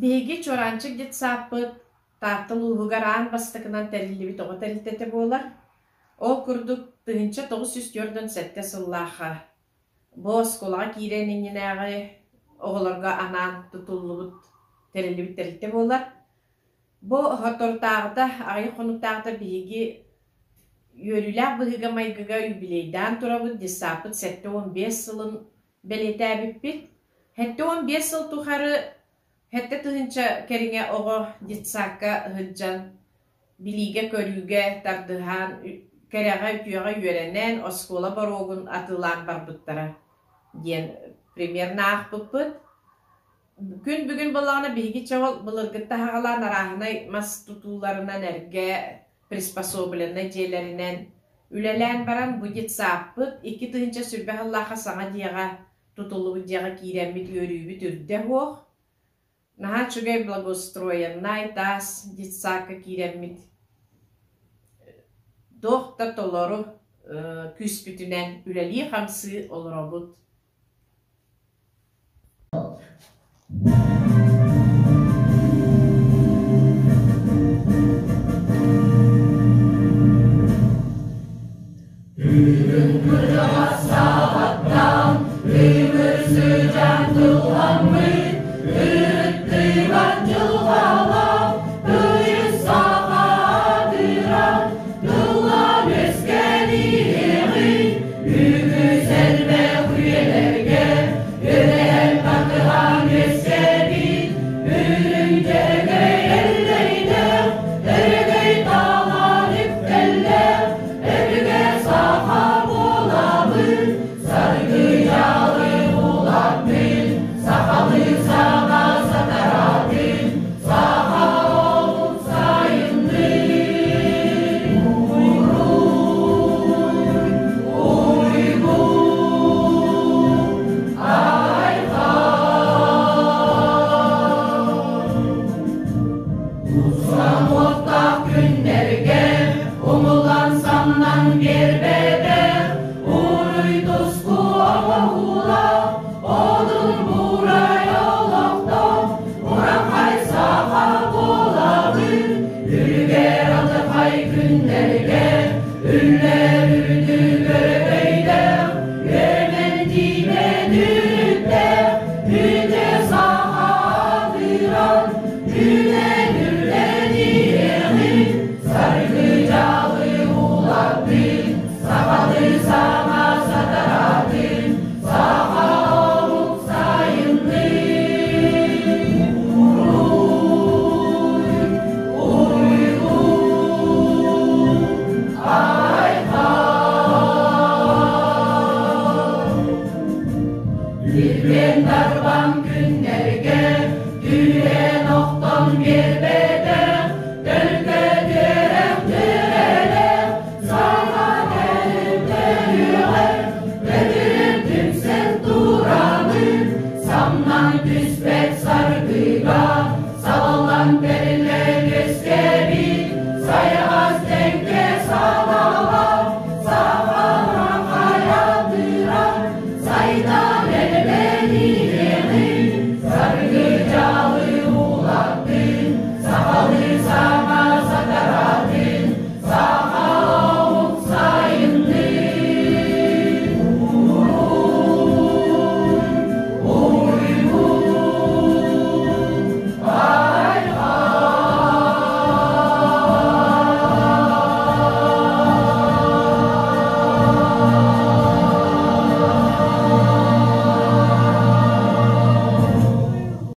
Биһиги Чуораанчык детсааппыт Таатта улууһугар аан бастакынан тэриллибит оҕо тэрилтэтэ буолар. Ол курдук 1947 сыллаахха бу оскуолаҕа киириэн иннинээҕи оҕолорго анаан тутуллубут, тэриллибит тэрилтэ буолар. Бу соторутааҕыта, аҕыйах хонуктааҕыта биһиги үөрүүлээх быһыыга-майгыга юбилейдаан турабыт, детсааппыт 75 сылын бэлиэтээбиппит. 75 сыл тухары 7000 кэриҥэ оҕо детсакка сылдьан, билиигэ-көрүүгэ тардыһан, кэрэҕэ-үтүөҕэ үөрэнэн, оскуола боруогун атыылаан барбыттара диэн примерно аахпыппыт. Күн бүгүн буоллаҕына биһиги чоҕул былыргыттан саҕалаан арааһынай мас тутууларынан эргэ приспособленнай дьиэлэринэн үлэлээн баран бу детсааппыт 2020 сыллаахха саҥа дьиэҕэ тутуллубут дьиэҕэ киирэммит үөрүүбүт үрдэ суох. Наһаа үчүгэй благоустроеннай таас детсаакка киирэммит туох да толору күүспүтүнэн үлэлии-хамсыы олоробут. Бүгүн кырдьаҕас саҕаттан Ымыр сыдьаан тылламмыт, Ырыттыбат дьылҕалаах, Тыйыс саха аатыран, Тыллаан үөскэниэҕин, Үгүс элбэх үйэлэргэ Үөдэһэн тардыһан үөскээбит, Үрүҥ дьөһөгөй эллэйдээх, Өрөгөй талаан үктэллээх, Өбүгэ саха буолабыт, Саргыйалы улаппыт, Сахалыы саҥа сатараатын, Саха омук сайыннын. Уруй, уйгу, айхал. Тусам уоттаах күннэргэ умуллан самнан биэрбэтэх уруй-туску оҥоһуулаах одун буурай олохтоох урахай саха буолабын үлүгэр алдьархай күннэргэ үллэр үрдүк өрөгөйдөөх үөмэн тиийбэт үрүттээх үтүө саха аатыран Үүнэн үллэниэҕин, саргы дьалы улаттын, сахалыы саҥа сатараатын, саха омук сайыннын. Уруй, уйгу, айхал! Илбиэн дарбан күннэргэ Түүрэн охтон биэрбэтэх, Төлкө түөрэх түөрэлэх, Саха кэлин төрүөҕэр, Бөтүрүн түмсэн турамын, Самнан түспэт саргыга, Салаллан тэриллэн үөскээбит.